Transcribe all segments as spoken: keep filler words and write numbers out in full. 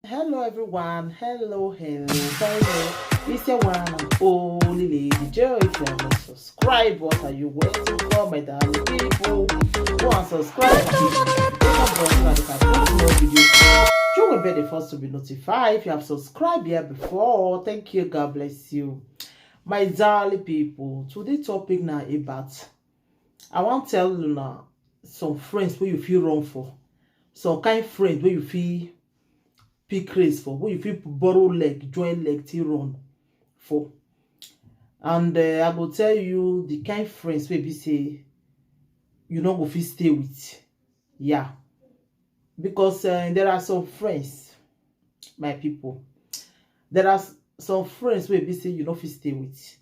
Hello everyone, hello, hello, hello. It's your one and only Lady Joe. If you have not subscribed, what are you waiting for, my darling people? Go and subscribe and click the notification button so that you can post more videos. You will be the first to be notified if you have subscribed here before. Thank you, God bless you. My darling people, today topic now about, I want tell you now some friends where you feel wrong for. Some kind friend where you feel pick race for, where you feel borrow leg, join leg, till run for. And uh, I go tell you the kind friends wey be say you no go fit stay with. Yeah. Because uh, there are some friends, my people. There are s- some friends wey be say you no fit stay with.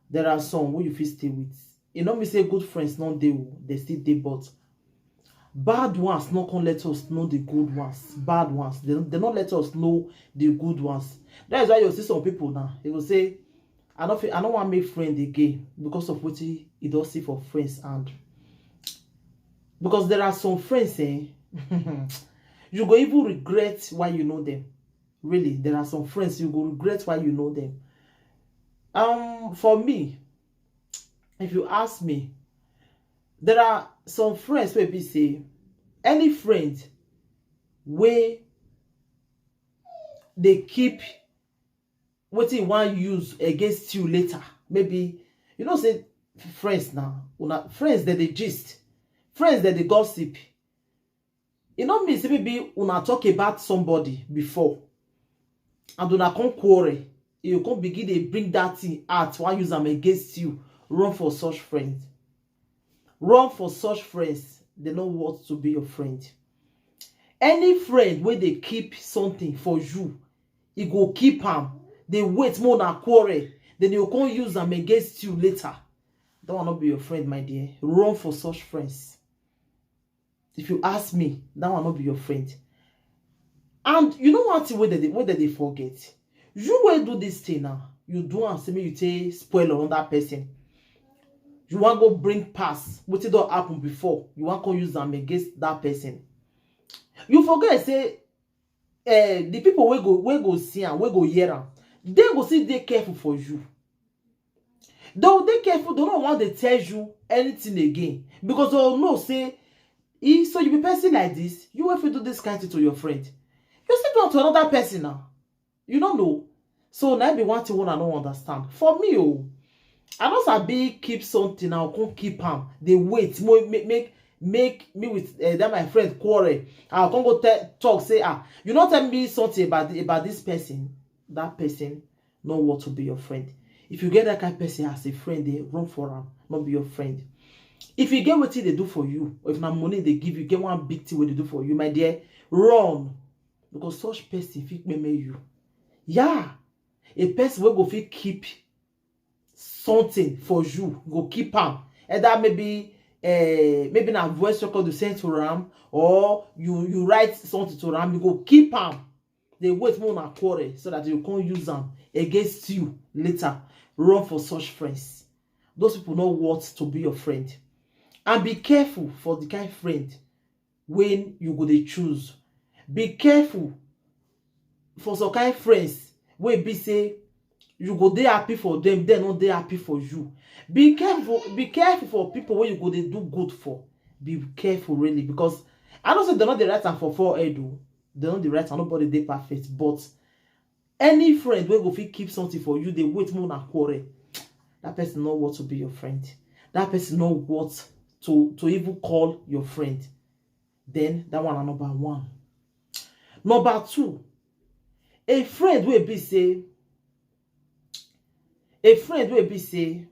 There are some wey you fit stay with. E no mean say good friends no dey o, they still dey, but bad ones no come let us know the good ones. Bad ones, they, they no let us know the good ones. That is why you see some people now, they go say, "I no fit, I no wan make friend again because of wetin you don see for friends hand." Because there are some friends, eh, you go even regret why you know them. Really, there are some friends you go regret why you know them. Um, for me, if you ask me, there are some friends wey be say any friend wey dey keep wetin you wan use against you later. Maybe you know say friends now, una friends that they gist, friends that they gossip. E no mean say maybe una talk about somebody before and una come quarrel, you come begin dey bring that thing out, wan use am against you. Run for such friends. Run for such friends. They no want to be your friend. Any friend wey dey keep something for you, e go keep am, dey wait more na quarrel, then e go come use am against you later. That one no be your friend, my dear. Run for such friends. If you ask me, that one no be your friend. And you know one thing wey dem dey, wey dem dey forget? You wey do this thing now, you do am say make you take spoil another person. You wan go bring pass wetin don happen before, you wan come use am against that person. You forget say eh, the people wey go, wey go see am, wey go hear am, they go still dey careful for you. They will dey careful, they no wan dey tell you anything again because they know say, "Eh, so you be person like this, you wey fit do this kind thing to your friend, you still do am to another person now." You no know. So na be one thing wey I no understand. For me, oh, I no sabi keep something, I come keep am, dey wait, mo- make make make me with uh, that my friend quarrel. I come go tell, talk say, "Ah, you no tell me something about the, about this person." That person no want to be your friend. If you get that kind person as a friend, they run for am, not be your friend. If you get wetin they do for you, or if na money they give you, get one big thing wey they do for you, my dear, run. Because such person fit meme you. Yeah, a person wey go fit keep something for you, go keep am. Either maybe uh, maybe na voice record you send to am, or you you write something to am, you go keep am. They wait more na quarrel so that you can't use them against you later. Run for such friends. Those people not worth to be your friend. And be careful for the kind friend when you go dey choose. Be careful for some kind friends wey be say you go dey happy for them, they no dey happy for you. Be careful, be careful for people wey you go dey do good for. Be careful really, because I know say they no dey write am for forehead o. They no dey write am, nobody dey perfect, but any friend wey go fit keep something for you, dey wait more na quarrel. That person no worth to be your friend. That person no worth to to even call your friend. Then that one na number one. Number two, a friend wey be say, a friend wey be say,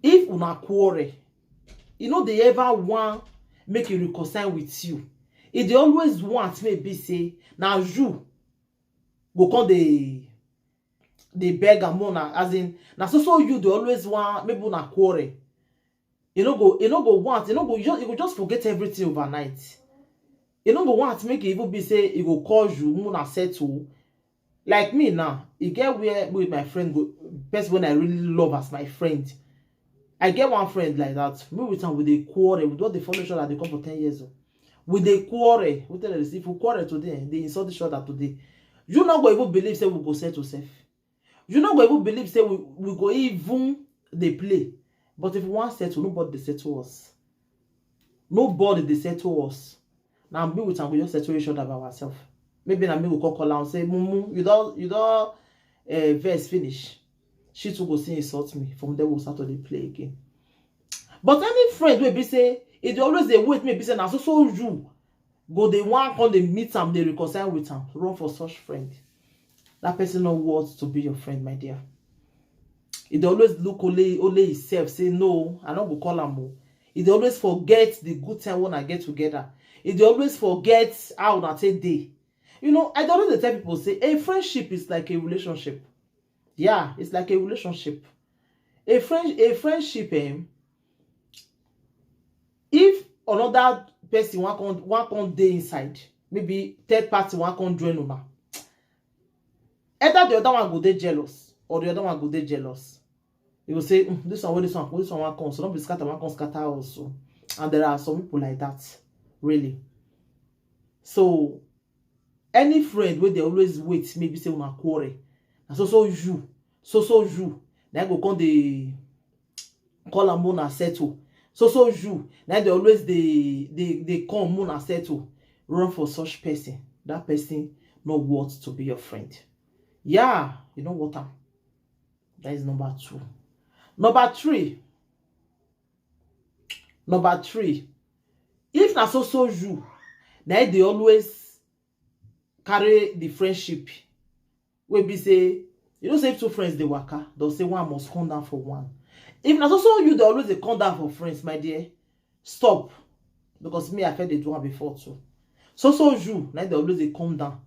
if una quarrel, e no dey ever wan make e reconcile with you. E dey always want make e be say na you go come dey dey beg am more na, as in, na so so you dey always wan make una quarrel. E no go, e no go want, e no go just, e go just forget everything overnight. E no go want make e even be say e go call you, una settle. Like me now, e get where me with my friend go, person wey I really love as my friend. I get one friend like that. Me with am, we dey quarrel, we don dey follow each other dey come for ten years o. We dey quarrel. We tell them, if we quarrel today, they insult each other today. You no go even believe say we go settle sef. You no go even believe say we, we go even dey play. But if we wan settle, nobody dey settle us. Nobody dey settle us. Na me with am we just settle each other by ourselves. Maybe na me go call call am say, "Mumu, you don you don uh, verse finish." She too go still insult me. From there we start to dey play again. But any friend wey be say e dey always dey wait, maybe say na so so you go dey wan come dey meet am, dey reconcile with am, run for such friend. That person no worth to be your friend, my dear. E dey always look only only himself, say, "No, I no go call am o." E dey always forget the good time when I get together. E dey always forget how una take dey. You know, I dey always dey tell people say a friendship is like a relationship. Yeah, it's like a relationship. A friend, a friendship, um, if another person wan come wan come dey inside, maybe third party wan come join una, either the other one go dey jealous or the other one go dey jealous. You go say, "Mm, this one wey this one this one wan come, so no be scatter wan come scatter us o." And there are some people like that, really. So any friend wey dey always wait, maybe say una quarrel, na so so you, so so you, na go come dey call am una settle. So so you, na dey always dey dey dey come una settle. Run for such person. That person no worth to be your friend. Yeah, you no worth am. That is number two. Number three. Number three. If na so so you, na dey always carry the friendship wey be say, you know say if two friends dey waka, they'll say one must come down for one. If na so so you dey always dey come down for friends, my dear, stop. Because me, I felt dey do one before too. So so you, na dey always dey come down,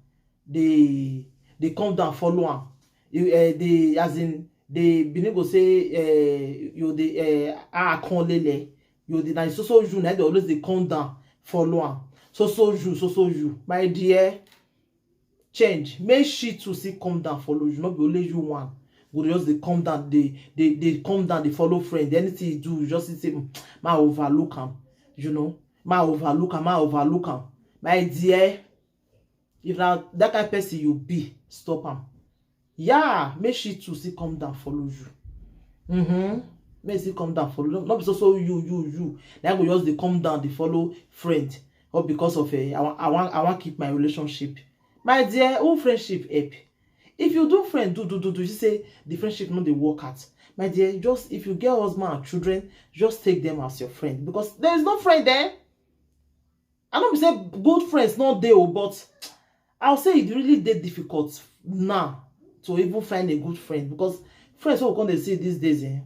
dey dey come down follow am. You uh, dey as in dey begin go say uh, you dey uh, ah come lele. You dey na so so you na dey always dey come down follow am. So so you, so so you, my dear, change. Make she too still come down follow you. No be only you one go just dey come down, dey dey dey come down, dey follow friend. Anything you do, you just say, "Mm, ma overlook am," you know, ma overlook am, ma overlook am. My dear, if na that kind person you be, stop am. Yeah, make she too still come down follow you. Mm-hmm. Make she come down follow. No be so so you you you. Na go just dey come down dey follow friend. Or because of uh, I want I want I want keep my relationship. My dear, who friendship help? If you do friend, do do do do, you say the friendship no dey work out. My dear, just if you get husband and children, just take them as your friend because there is no friend there. I no be say good friends no dey o, but I'll say it really dey difficult now to even find a good friend because friends wey we come dey see these days, eh,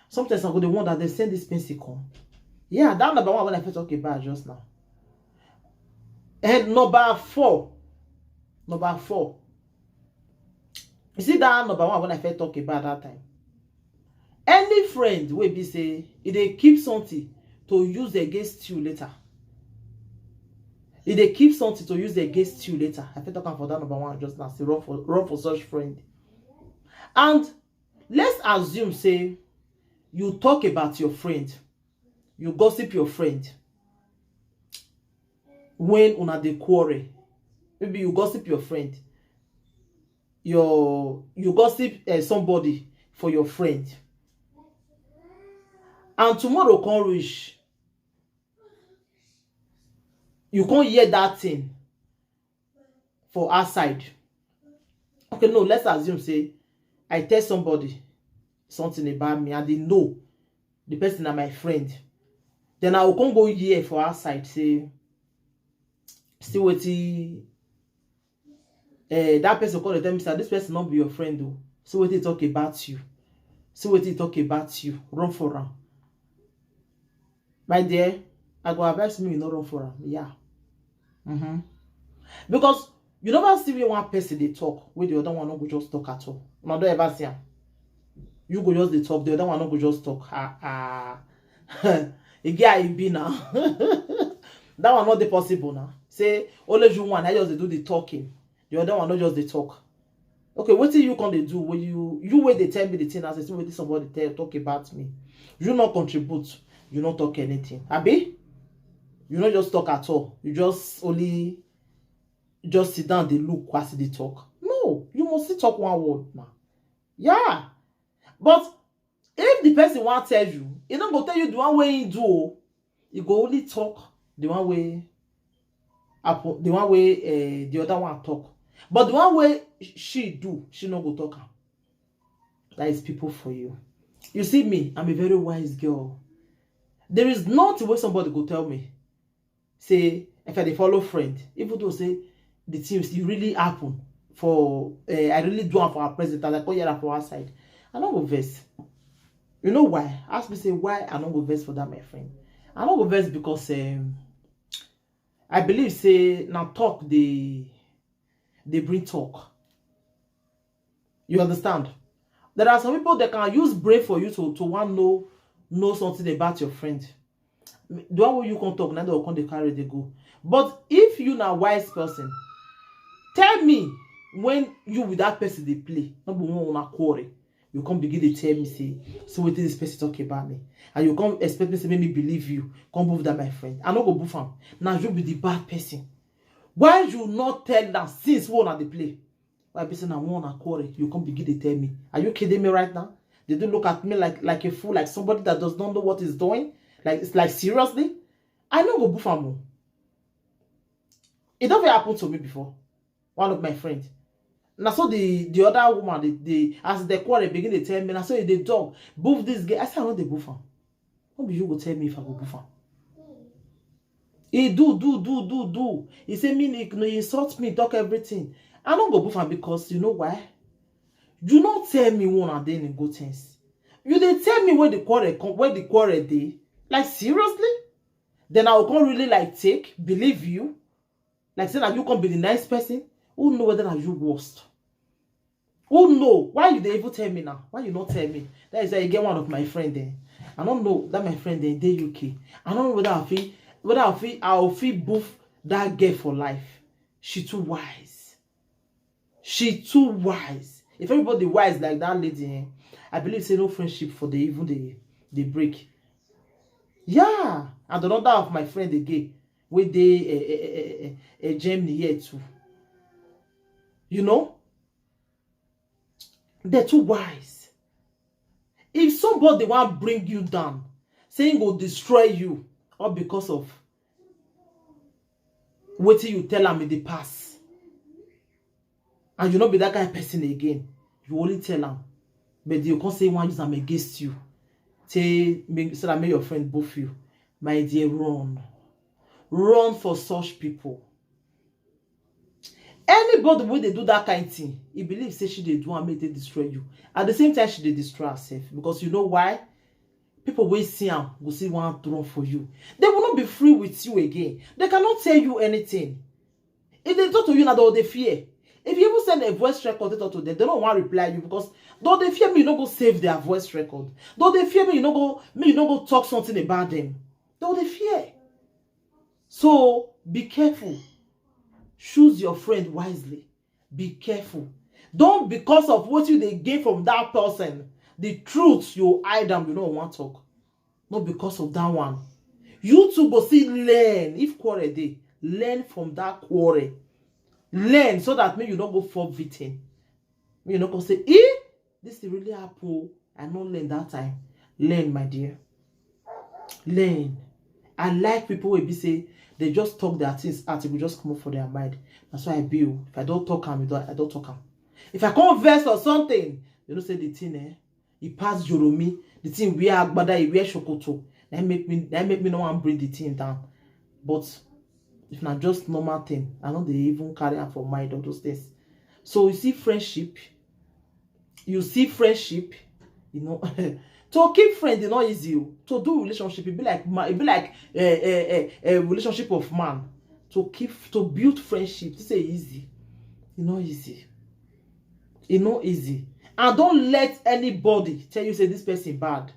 sometimes I go dey wonder, they send this person come. Yeah, that number one when I first talk about just now. And number four, number four, you see that number one when I first talk about that time. Any friend wey be say e dey keep something to use against you later, e dey keep something to use against you later. I fit talk am for that number one just now. Say run for run for such friend. And let's assume say you talk about your friend, you gossip your friend when una dey quarrel. Maybe you gossip your friend, your you gossip uh, somebody for your friend, and tomorrow come reach, you come hear that thing for outside. Okay, no, let's assume say I tell somebody something about me and they know the person na my friend. Then I will come go hear for outside say, "See wetin eh, that person come dey tell me say this person no be your friend o. See wetin he talk about you. See wetin he talk about you. Run for am." My dear, I go advise me you no run for am. Yeah. Mm-hmm. Because you never see where one person dey talk wey the other one no go just talk at all. Una don ever see am? You go just dey talk, the other one no go just talk. Ah ah. E get how e be now. That one no dey possible now. Say only you one, I just dey do the talking. The other one no just dey talk. Okay, wetin you come dey do when you you wey dey tell me the thing as I see wetin somebody tell talk about me? You no contribute, you no talk anything. Abi? You no just talk at all. You just only just sit down, dey look as e dey talk. No, you must still talk one word now. Yeah. But if the person wan tell you, e no go tell you the one wey he do o. E go only talk the one wey happen, the one wey, eh, the other one talk. But the one wey she do, she no go talk am. That is people for you. You see me, I'm a very wise girl. There is nothing wey somebody go tell me. Say, if I dey follow friend, even though say the things e really happen for, eh, I really do am for our president, as I come hear am for outside, I no go vex. You know why? Ask me say why I no go vex for that my friend. I no go vex because, um, I believe say na talk dey dey bring talk. You understand? There are some people that can use brain for you to to wan know know something about your friend. The one wey you come talk, na dem go come dey carry dey go. But if you na wise person, tell me when you with that person dey play, no be when una quarrel, you come begin dey tell me say, "So wetin this person talk about me?" And you come expect me say make me believe you, come boof that my friend. I no go boof am. Na you be the bad person. Why you not tell am since wey una dey play? Why be say na when una quarrel, you come begin dey tell me? Are you kidding me right now? Did you look at me like like a fool, like somebody that does not know what he's doing? Like, it's like, seriously? I no go boof am o. E don fit happen to me before. One of my friend. Na so the the other woman, the, the as the quarrel begin dey tell me, na so e dey talk, boof this girl. I say I no dey boof am. No be you go tell me if I go boof am. He do, do, do, do, do. He say me, he, he insult me, talk everything. I no go boof am because you know why? You no tell me when I dey in good things. You dey tell me when the quarrel come, when the quarrel dey. Like, seriously? Then I go come really, like, take, believe you. Like say na you come be the nice person. Who know whether na you worst? Who know? Why you dey even tell me now? Why you not tell me? That is why you get one of my friend there. I don't know that my friend there, dey U K. I don't know whether I feel whether I feel I will feel boof that girl for life. She too wise. She too wise. If everybody wise like that lady, eh, I believe say no friendship for the even the the break. Yeah, and another of my friend again, wey dey, eh, eh, eh, eh, eh, Germany here too. You know, they're too wise. If somebody wan bring you down, say he go destroy you, all because of wetin you tell am in the past, and you no be that kind of person again, you only tell am, but you come say he wan use am against you, say make, so that make your friend boof you. My dear, run, run for such people. Anybody wey dey do that kind thing, he believe say she dey do am make dey destroy you. At the same time, she dey destroy herself, because you know why? People wey see am go see one throne for you. They will not be free with you again. They cannot tell you anything. If they talk to you now, they will dey fear. If you even send a voice record, they talk to them, they don't want to reply you because they will dey fear me you no go save their voice record. They will dey fear me you no go me you no go talk something about them. They will dey fear. So be careful. Choose your friend wisely. Be careful. Don't, because of what you dey gain from that person, the truth you hide am, you no wan talk. No, because of that one, you too go see learn. If quarrel dey, learn from that quarrel. Learn so that make you no go fall victim. Make you no go say, "Eh, this thing really happen o. I no learn that time." Learn, my dear. Learn. I like people wey be say they just talk their things out, it go just come up for their mind. That's why I be o. If I don't talk am, I don't, I don't talk am. If I come vex or something, you know say the thing, eh, e pass joromi. The thing wear agbada, e wear shokoto. That make me, that make me no wan bring the thing down. But if na just normal thing, I no dey even carry am for mind, all those things. So you see friendship, you see friendship, you know, to keep friend is not easy o. To do relationship, e be like ma- e be like a, a, a, a relationship of man. To keep, to build friendship, this is easy. E no easy. E no easy. And don't let anybody tell you say this person bad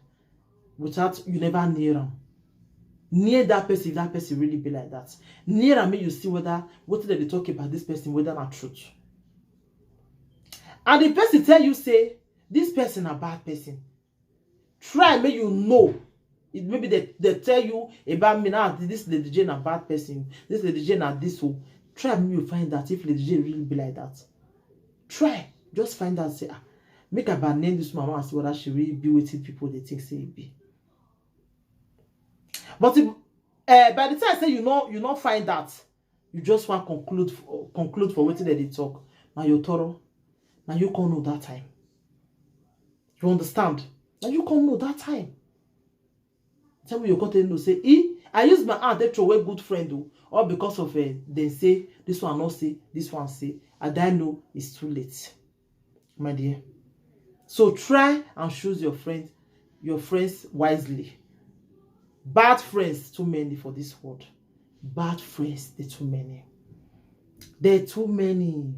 without you never near am. Near that person, if that person really be like that. Near am, make you see whether wetin dem dey talk about this person, whether na truth. And the person tell you say this person na bad person, try make you know It, maybe they, they tell you about me now, this Lady J na bad person, this Lady J na this. So try make you find out if Lady J really be like that. Try, just find out, say, ah, make I ban name this mama and see whether she really be wetin people dey think say e be. But if, uh, by the time I say you know, you no find that, you just want conclude for, conclude for wetin dem dey talk. Now you thorough. Now you can't know that time. You understand? Now you can't know that time. Tell me you can't know say, e, I use my hand to throw away good friend, oh, all because of, uh, they say this one not say, this one say. And I know it's too late, my dear. So try and choose your friend, your friends wisely. Bad friends too many for this world. Bad friends, they too many. They're too many.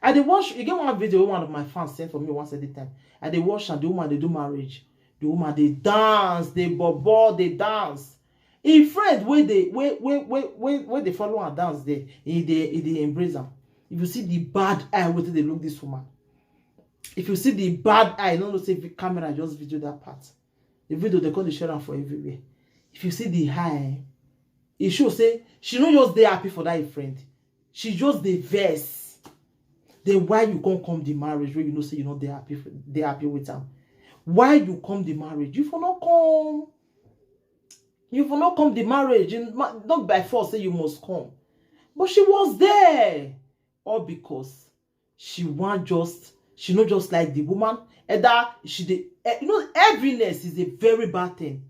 I dey watch, you get one video one of my fans sent for me once at the time. I dey watch and the woman they do marriage. The woman they dance, they bobo, they dance. In friend where they where where where where, where they follow and dance there, he they he they embrace them. If you see the bad eye where they look this woman, if you see the bad eye, no no say the camera just video that part. The video they call the share am for everywhere. If you see the eye, it show say she no just dey happy for that friend. She just dey vex. Then why you can't come the marriage when you know say you know they happy for, they happy with them? Why you come the marriage? You for not come. You for not come the marriage. You ma- not by force say you must come. But she was there. All because she want just, she not just like the woman. Either she dey, eh, you know, heaviness is a very bad thing.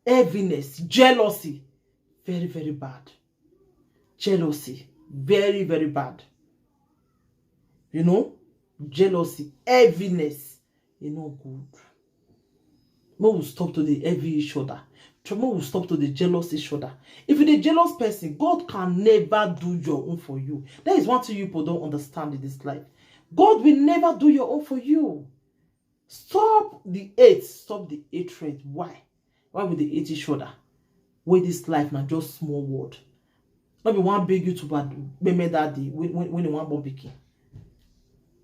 Heaviness, jealousy, very, very bad. Jealousy, very, very bad. You know, jealousy, heaviness, e no good. Make we stop to dey heavy each other. Try make we stop to dey jealous each other. If you dey jealous person, God can never do your own for you. That is one thing you people don't understand in this life. God will never do your own for you. Stop the hate, stop the hatred. Why? Why would they hate each other? Where this life now just small world. Not be one big YouTuber meme that day when when when they want born pikin.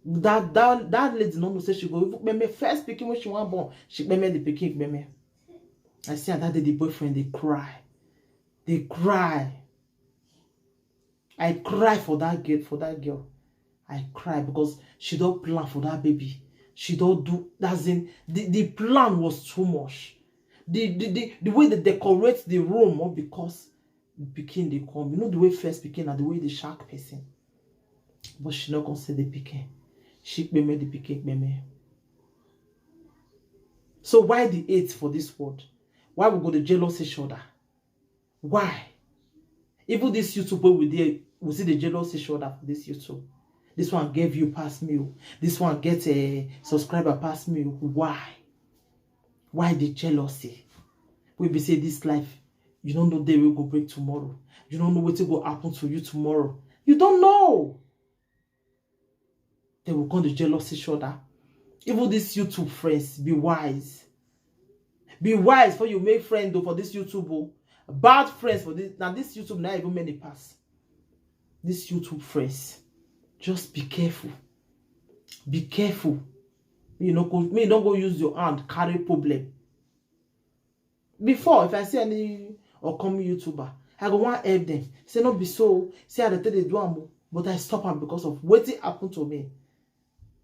That that that lady no know say she go even meme first pikin when she want born. She meme the pikin meme. I see her that day the boyfriend they cry, they cry. I cry for that girl, for that girl. I cry because she don't plan for that baby. She don't do that's in the, the plan was too much. The, the the the way they decorate the room, all because pikin they come. You know the way first pikin and the way the shark person. But she not gonna say the pikin. She meme the pikin meme. So why the hate for this world? Why we go to jealous each other? Why? Even this YouTube where we there, we see the jealous each other for this YouTube. This one gave you past me, oh. This one get a subscriber past me, oh. Why? Why the jealousy? We be say this life, you don't know day will go break tomorrow. You don't know what will go happen to you tomorrow. You don't know. They will come to jealous each other. Even these YouTube friends, be wise. Be wise for you make friend though for this YouTube. Oh. Bad friends for this now. This YouTube not even many pass. This YouTube friends, just be careful. Be careful. You know, go, me don't go use your hand carry problem. Before, if I see any upcoming YouTuber, I go want help them. Say not be so. Say I dey take dey do am, but I stop am because of wetin happen to me.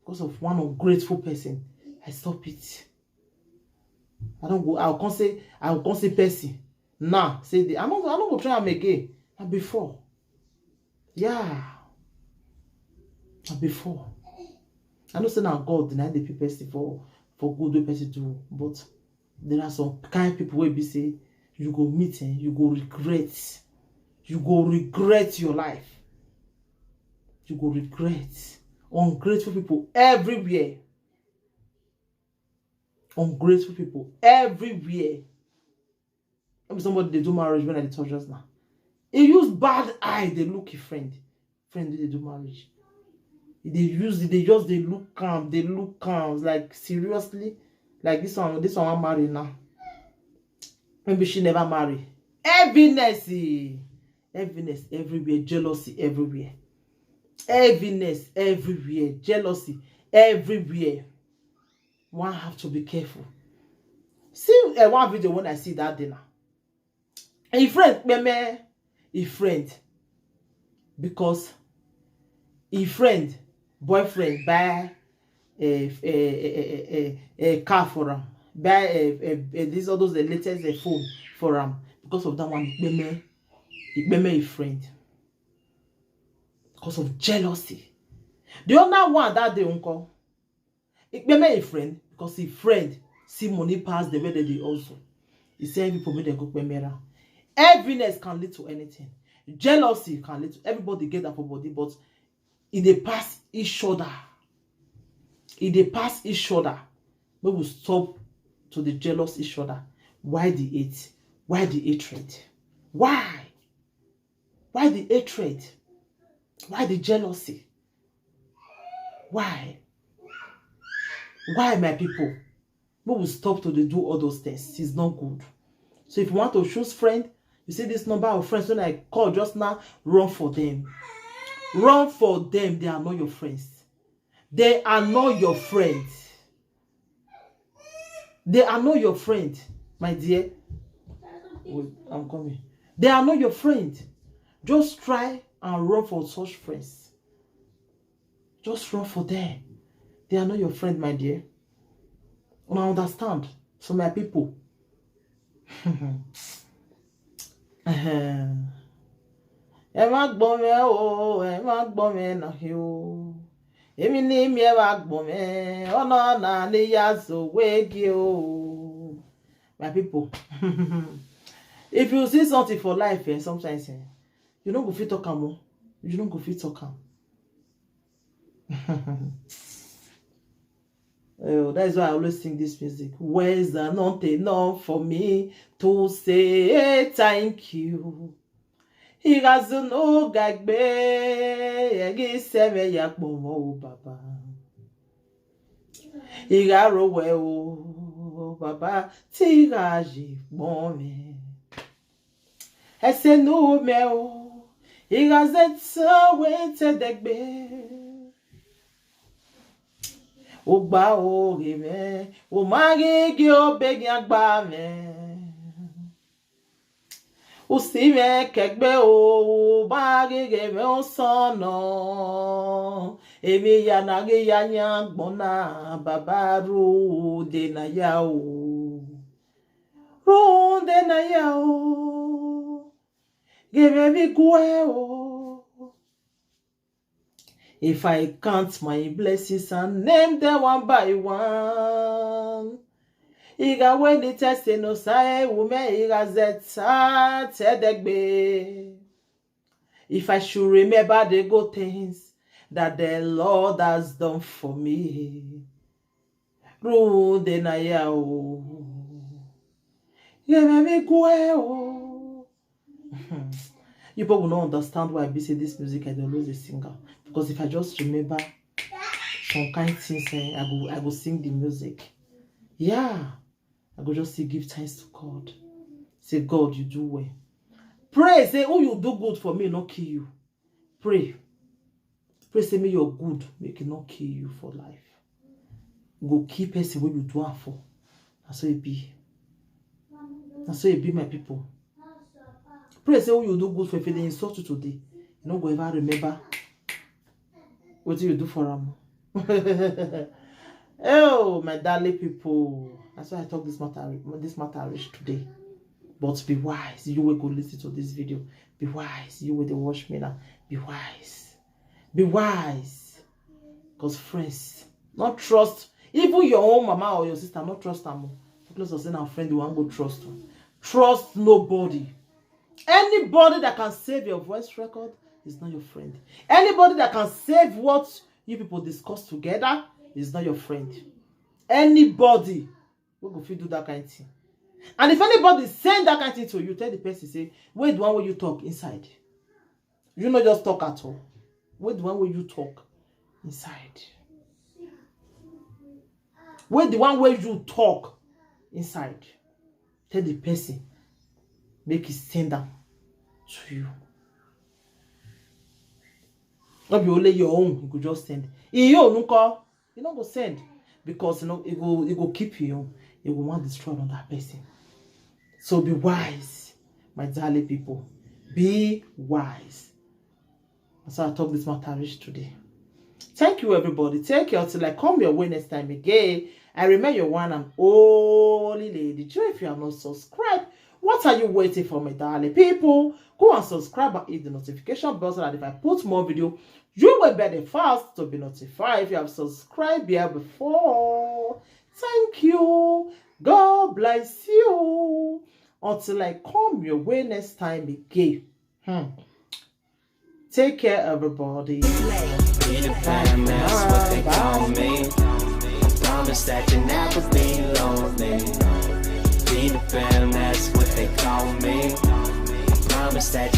Because of one ungrateful person, I stop it. I don't go. I can't say I can't say person. Now say the, I don't I don't go try am again. And before, yeah, and before, I know say now God deny the people person for for good way person do, but there are some kind people wey be say you go meet and you go regret. You go regret your life. You go regret. Ungrateful people everywhere. Ungrateful people everywhere. Maybe somebody they do marriage when I dey talk just now. He use bad eye they look a friend. Friend they do marriage. They use it, they just they look calm, they look calm. Like seriously, like this one, this one I marry now. Maybe she never marry. Heaviness, eh. Heaviness everywhere, jealousy everywhere. Heaviness everywhere, jealousy everywhere. One have to be careful. See, uh, one video when I see that day now. A friend, meme, a friend, because a friend, boyfriend buy a, a, a, a, a, a car for him, buy a, a, a, this, all those, the latest, uh, phone for him. Because of that one, meme, meme, a friend, because of jealousy. The other one that day, uncle, he pay me a friend because his friend see money pass the way that they also. He say people make them go pay me around. Enviness can lead to anything. Jealousy can lead to, everybody get that for body, but e dey pass each other. E dey pass each other. Make we stop to dey jealous each other. Why the hate? Why the hatred? Why? Why the hatred? Why the jealousy? Why? Why, my people? We will stop to dey do all those things. It's not good. So if you want to choose friend, you see this number of friends when I call just now, run for them. Run for them. They are not your friends. They are not your friends. They are not your friend, my dear. Wait, I'm coming. They are not your friend. Just try and run for such friends. Just run for them. They are not your friend, my dear. Una understand? So, my people, ẹ má gbọ́n mi o, ẹ má gbọ́n mi náà o. Èmi ni mi, ẹ má gbọ́n mi. Ọ̀nà náà ni ya so wege o. My people, if you see something for life, eh, sometimes, eh, you no go fit talk am o. You no go fit talk am. Oh, that is why I always sing this music. Words are not enough for me to say thank you. Irazunu gagbe, egi seme ya kpomo o baba. Irarowe o baba, tiraji kpome. Esenu me o, irazet we te degbe. Ogba o gebe, o magi gi o begi agba me. Usi me kegbe o, o magi gebe o sono. Emi ya na gi ya nya gbona, baba ru de na ya o. Ru de na ya o. Gebe mi gwe o. If I count my blessings and name them one by one, iga weni teste no sae wume iga zeta tedegbe. If I should remember the good things that the Lord has done for me, Rude na ya o. Ye me me gwe o. You people will not understand why I be say this music I dey always dey sing am. Because if I just remember some kind things, eh, I go, I go sing the music. Yeah. I go just say give thanks to God. Say, "God, you do well." Pray, say, "Who you do good for me, not kill you." Pray. Pray say make your good make e no kill you for life. Go kill person wey you do am for. Na so e be. Na so e be, my people. Pray say who you do good for, if e dey insult you today, you no go ever remember wetin you do for am. Oh, my darling people. That's why I talk this matter, this matter reach today. But be wise, you wey go listen to this video. Be wise, you wey dey watch me now. Be wise. Be wise. Because friends, not trust, even your own mama or your sister, not trust am o. Because of say na friend you wan go trust o. Trust nobody. Anybody that can save your voice record is not your friend. Anybody that can save what you people discuss together is not your friend. Anybody wey go fit do that kind thing. And if anybody send that kind thing to you, tell the person say, "Wait, the one wey you talk inside." You no just talk at all. Wait, the one wey you talk inside. Wait, the one wey you talk inside. Tell the person make e send am to you. No be only your own, you go just send. In your own, nko, you no go send because you know it go, it go keep you. They go wan destroy another person. So be wise, my darling people. Be wise. That's how I talk this matter reach today. Thank you, everybody. Take care till I come your way next time again. I remain your one and only lady Joy. If you have not subscribed, what are you waiting for, my darling people? Go and subscribe and hit the notification bell so that if I put more video, you will be the first to be notified. If you have subscribed here before, thank you. God bless you. Until I come your way next time again. Hmm. Take care, everybody. Be the fam, that's what they call me. I promise that you'll never be lonely. Be the fam, that's what they call me. I promise that